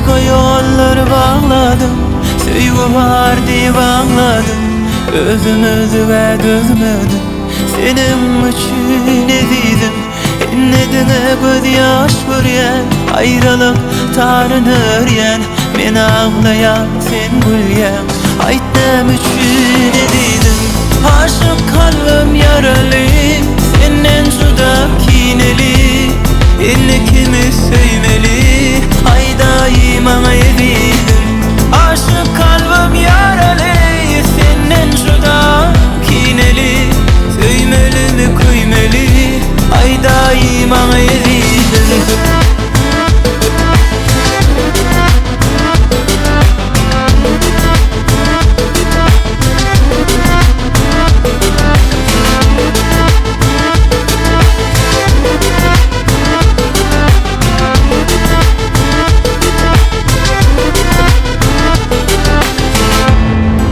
Başga ýollar bagladym, Söýgi bar diýip aňladym, Özüm özüge dözmedim, Seniň üçin ezizim. Indi diňe gözýaş görýän, Aýralyk taryn örýän, Men aglaýan, sen gülýäň, Aýt näme üçin ezizim? Aşyk kalbym ýaraly, Senden juda kineli, Indi kimi söýmeli, Aýdaý maňa ezizim? Aşyk kalbym ýaraly, Senden juda kineli, Söýmelimi, köýmeli, Aýdaý maňa ezizim?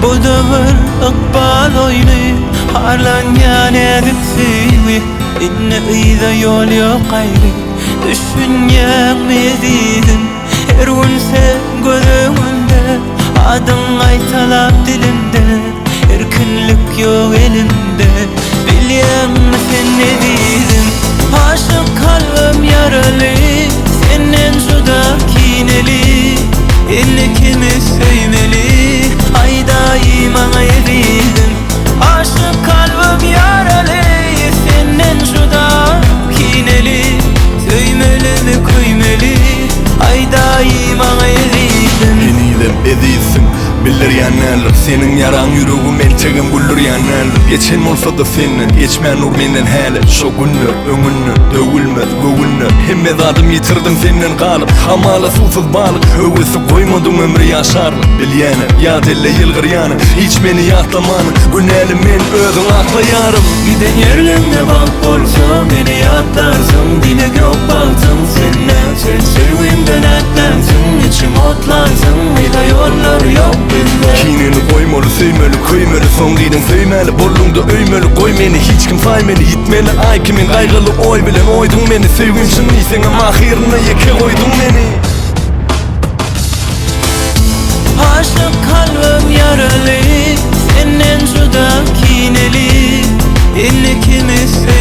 Bu-da bir ykbal oýny, Harlanýar näzik söýgi, Indi yza ýol ýok gaýry, Düşünýäňmi ezizim? Her gün sen göz öňümde, Adyň gaýtalap dilimde, Erkinlik ýok elimde, Bilýäňmi sen ezizim? Aşyk kalbym ýaraly, Senden juda kineli, Indi kimi söýmeli, Aýdaý maňa ezizim? Aşyk kalbym ýaraly, Senden juda kineli, Söýmelimi, köýmeli, Aýdaý maňa ezizim? Henizem ezizsiň, bildirýän däldir Seniň ýaraň ýüregim entegem güldürýän däldir Geçen bolsa-da senden, geçmän dur menden häli Şo günler öňünden, döwülmez göwünler Hemme zadym ýitirdim senden galyp, hamala suwsuz balyk Höwesi goýmadyň ömri ýaşarlyk, bilýänem Ýat elle ýylgyrýanyň, hiç meni ýatlamanyň Günäli men, özüň akla ýarym. Giden ýerleňde bagt bolsa, meni ýatlarsyň Diýmek ýok bagtym sende, sen söýgimden ätlänsiň Içim otlansyn, yza ýollar ýok bizde. Kineni goýmaly, söýmeli, köýmeli Soň diýdiň söýmäli, bolduňda öýmeli Goý meni, hiç kim saý meni, ýitmeli Aý kimin gaýgyly oý bilen oýduň meni Söýgim çyn diýseňem ahyrynda ýeke goýduň meni. Aşyk kalbym ýaraly, senden juda kineli Indi kimi söýmeli?